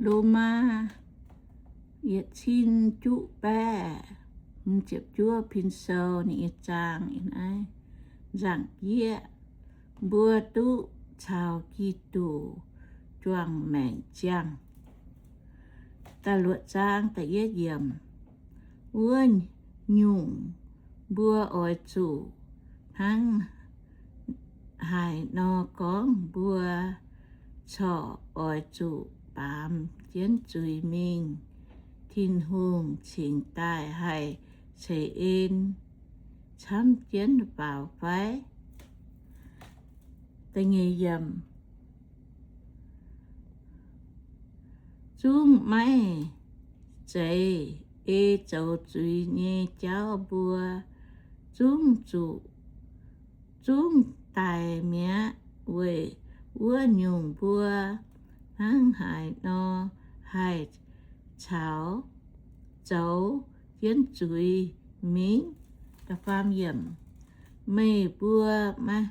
Lomaa yietc cin juqv baeqv hmz ziepc juov pin sou ninh nyei zaang ih naaiv. Nzaangc jieqv, mbuo duqv caux Giduc juangc maengc ziangh. Da'luoqc zaang da'yietv yiemc. Wuov nyungc, mbuo oix zuqc hnangv haaix nor gorngv, mbuo corc oix zuqc baamz jienv zuiz mingh. Tin-Hungh cingx daaih haih ceix en camv jienv faaux fai? Zungv maiv zeiz ei zoux zuiz nyei jauv mbuo zungv zuqc, zungv daic mi'aqv. Weic wuov nyungc mbuo hnangv haaix nor haih caux zoux jienv zuiz mingh? Meih mbuo maiv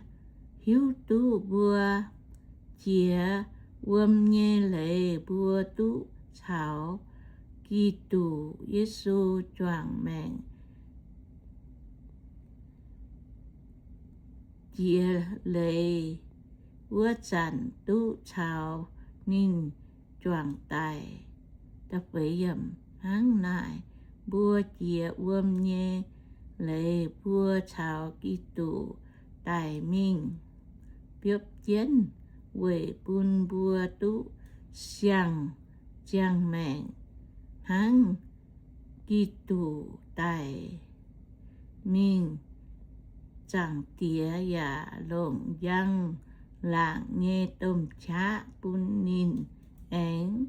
hiuv duqv mbuo jiex wuom nyei leiz mbuo duqv caux Giduc Yesu juangc maengc jiex leiz wuov zanc duqv caux ninh juangc daic. Hnangv naaic, mbuo jiex wuom nyei leiz mbuo caux Giduc daic mingh biopv jienv weic bun mbuo duqv siang-ziangh maengc hnangv Giduc daic mingh. Zaangc Diex yaac longc njang-laangc nyei domh qaqv bun ninh aengx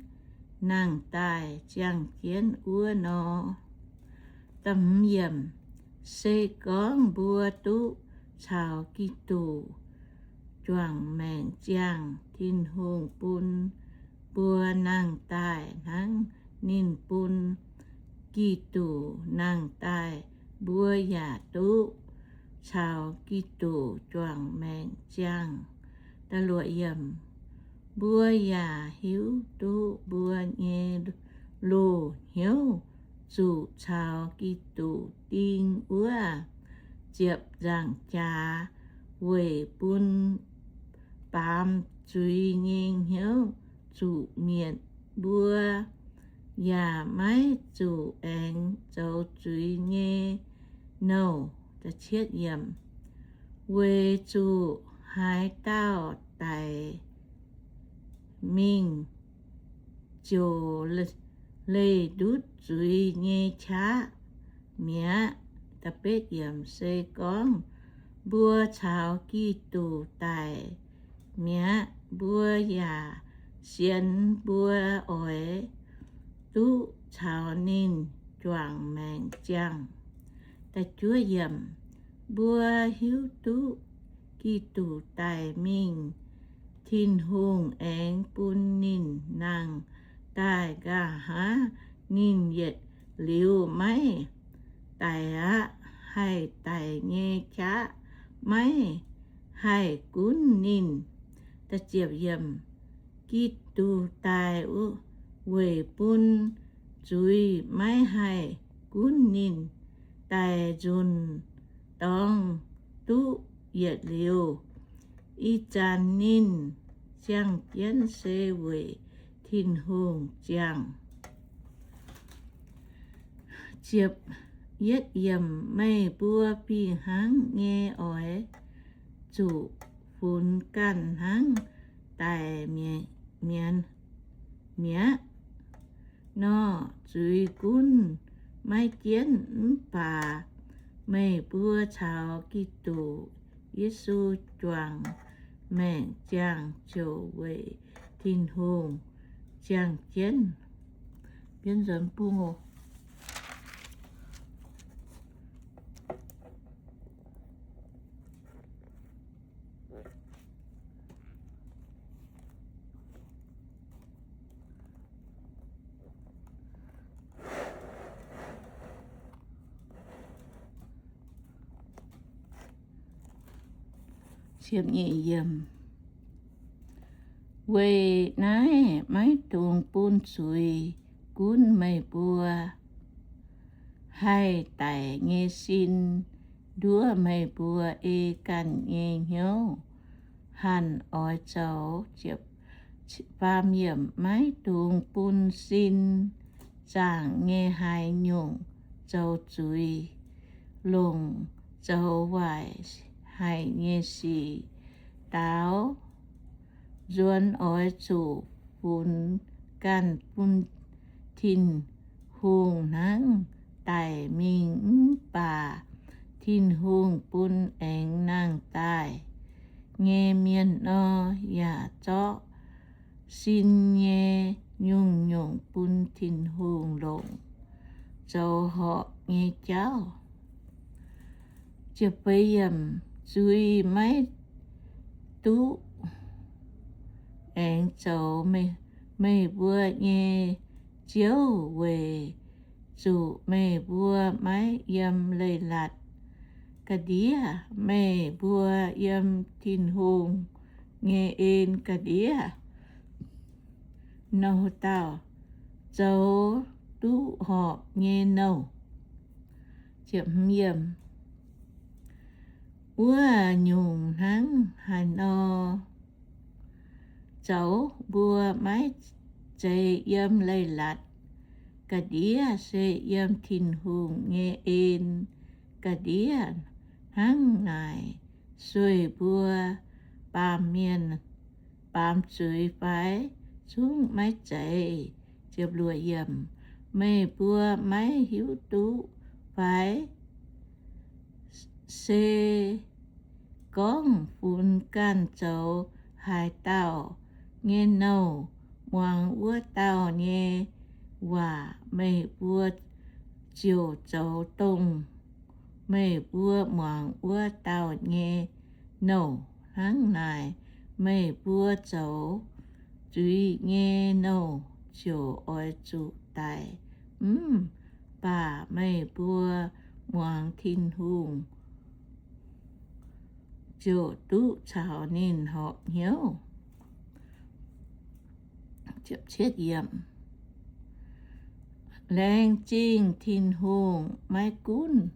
nangh daaih ziangh jienv wuov nor. Se gorngv mbuo duqv caux Giduc juangc maengc ziangh, Tin-Hungh bun mbuo nangh daaih hnangv ninh bun Giduc nangh daaih, mbuo yaac duqv caux Giduc juangc maengc ziangh. Mbuo yaac hiuv duqv mbuo nyei loz-hnyouv zuqc caux Giduc ding wuov ziepc nzaangc jaax weic bun baamz zuiz nyei hnyouv zuqc mietc. Mbuo yaac maiv zuqc aengx zoux zuiz nyei nouh. Weic zuqc haaix dauh daic mingh ziouc leih ndutv zuiz nyei qaqv mi'aqv. Se gorngv mbuo caux Giduc daic mi'aqv, mbuo yaac sienx mbuo oix duqv caux ninh juangc maengc ziangh. Mbuo hiuv duqv Giduc daic mingh, Tin-Hungh aengx bun ninh nangh daaih. Nqa'haav ninh yietc liuz maiv daic aqv. Haih daic nyei qaqv maiv haih gunv ninh. Giduc daic weic bun zuiz maiv haih gunv ninh. Daic nzunc dorngx duqv yietc liuz, ih zanc ninh ziangh jienv se weic Tin-Hungh ziangh. Meih mbuo fih hnangv nyei oix zuqc funx ganh hnangv daic mi'aqv nor, zuiz gunv maiv jienv. Mv baac meih mbuo caux Giduc Yesu juangc maengc ziangh ziouc weic Tin-Hungh ziangh jienv. Weic naaiv maiv dungx bun zuiz gunv meih mbuo. Haih daic nyei sin nduov meih mbuo ei ganh nyei hnyouv hanc oix zoux. Maiv dungx bun sin zaangc nyei haaix nyungc zoux zuiz, longc zoux waaic haic nyei sic daaux nzuonx. Oix zuqc funx ganh bun Tin-Hungh hnangv daic mingh, mv baac Tin-Hungh bun aengx nangh daaih nyei mienh nor. Yaac zorqv sin nyei nyungc-nyungc bun Tin-Hungh longc zoux horpc nyei jauv. Zuiz maiv duqv aengx zoux meih mbuo nyei ziouv, weic zuqc meih mbuo maiv yiem leiz-latc ga'ndiev. Meih mbuo yiem Tin-Hungh nyei en ga'ndiev. Nouh dauh zoux duqv horpc nyei nouh. Wuov nyungc hnangv haaix nor zoux mbuo maiv zeiz yiem leiz-latc ga'ndiev, se yiem Tin-Hungh nyei en ga'ndiev. Hnangv naaic sueih mbuo baamh mienh baamz zuiz fai? Zungv maiv zeiz. Meih mbuo maiv hiuv duqv fai? Se gorngv funx ganh zoux haaix dauh nyei nouh, muangx wuov dauh nyei waac, meih mbuo ziouc zoux dongh meih mbuo muangx wuov dauh nyei nouh. Hnangv naaic meih mbuo zoux zuiz nyei nouh ziouc oix zuqc daic, mv baac meih mbuo muangx Tin-Hungh ziouc duqv caux ninh horpc hnyouv. Laengz zingh Tin-Hungh maiv gunv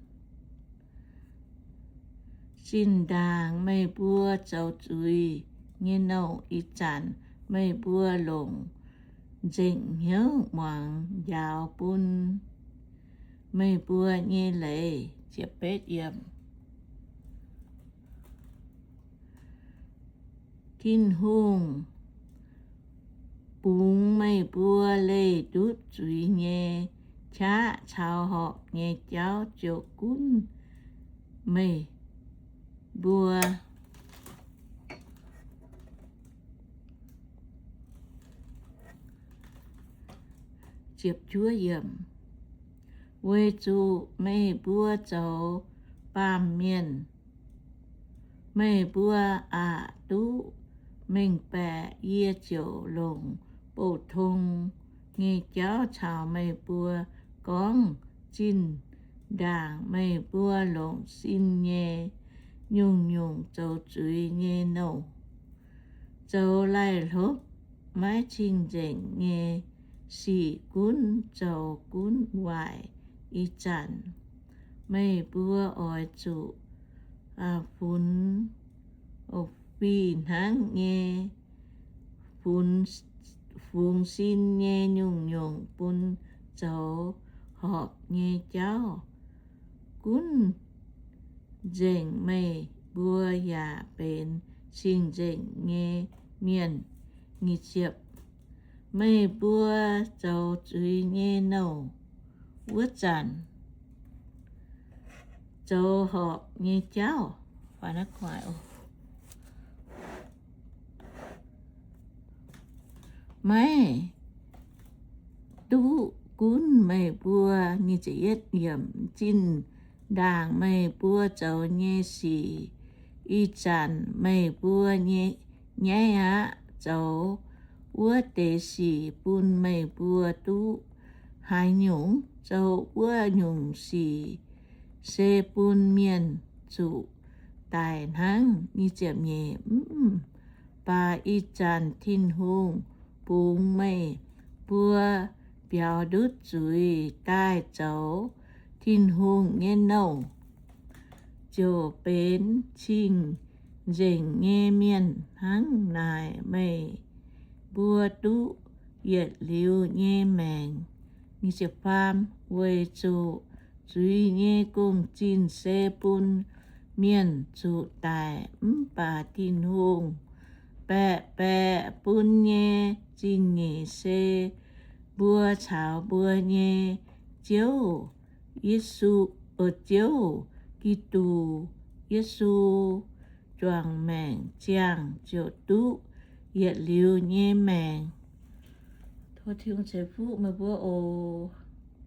zinh ndaangc meih mbuo zoux zuiz nyei nouh. Ih zanc meih mbuo longc nzengc hnyouv muangx njaaux bun meih mbuo nyei leiz. Tin-Hungh bungx meih mbuo leih ndutv zuiz nyei qaqv caux horpc nyei jauv ziouc gunv meih mbuo. Weic zuqc meih mbuo zoux baamh mienh, meih mbuo aqc duqv mengh baeqc yie ziouc longc bouh tong nyei jauv caux meih mbuo gorngv. Zinh ndaangc meih mbuo longc sin nyei nyungc-nyungc zoux zuiz nyei nouh, zoux laih hlopv maiv cing-nzengc nyei sic, gunv zoux gunv waaic. Ih zanc meih mbuo oix zuqc funx fih hnangv nyei fungx sin nyei nyungc-nyungc bun zoux horpc nyei jauv, gunv nzengc meih mbuo yaac benx cing-nzengc nyei mienh. Meih mbuo zoux zuiz nyei nouh wuov zanc, zoux horpc nyei jauv maiv duqv gunv meih mbuo. Zinh ndaangc meih mbuo zoux nyei sic, ih zanc meih mbuo nyaiv aqv. Zoux wuov deix sic bun meih mbuo duqv haaix nyungc? Zoux wuov nyungc sic se bun mienh zuqc daic hnangv. Mv baac ih zanc Tin-Hungh bungx meih mbuo biaux ndutv zuiz daaih zoux Tin-Hungh nyei nouh, ziouc benx cing-nzengc nyei mienh hnangv naaic. Meih mbuo duqv yietc liuz nyei maengc. Weic zuqc zuiz nyei gong-zinh se bun mienh zuqc daic, mv baac Tin-Hungh baeqc baeqc bun nyei zingh nyeic se mbuo caux mbuo nyei Ziouv Yesu, Ziouv Giduc Yesu juangc maengc ziangh ziouc duqv yietc liuz nyei maengc. Tov Tin-Hungh ceix fuqv meih mbuo oc.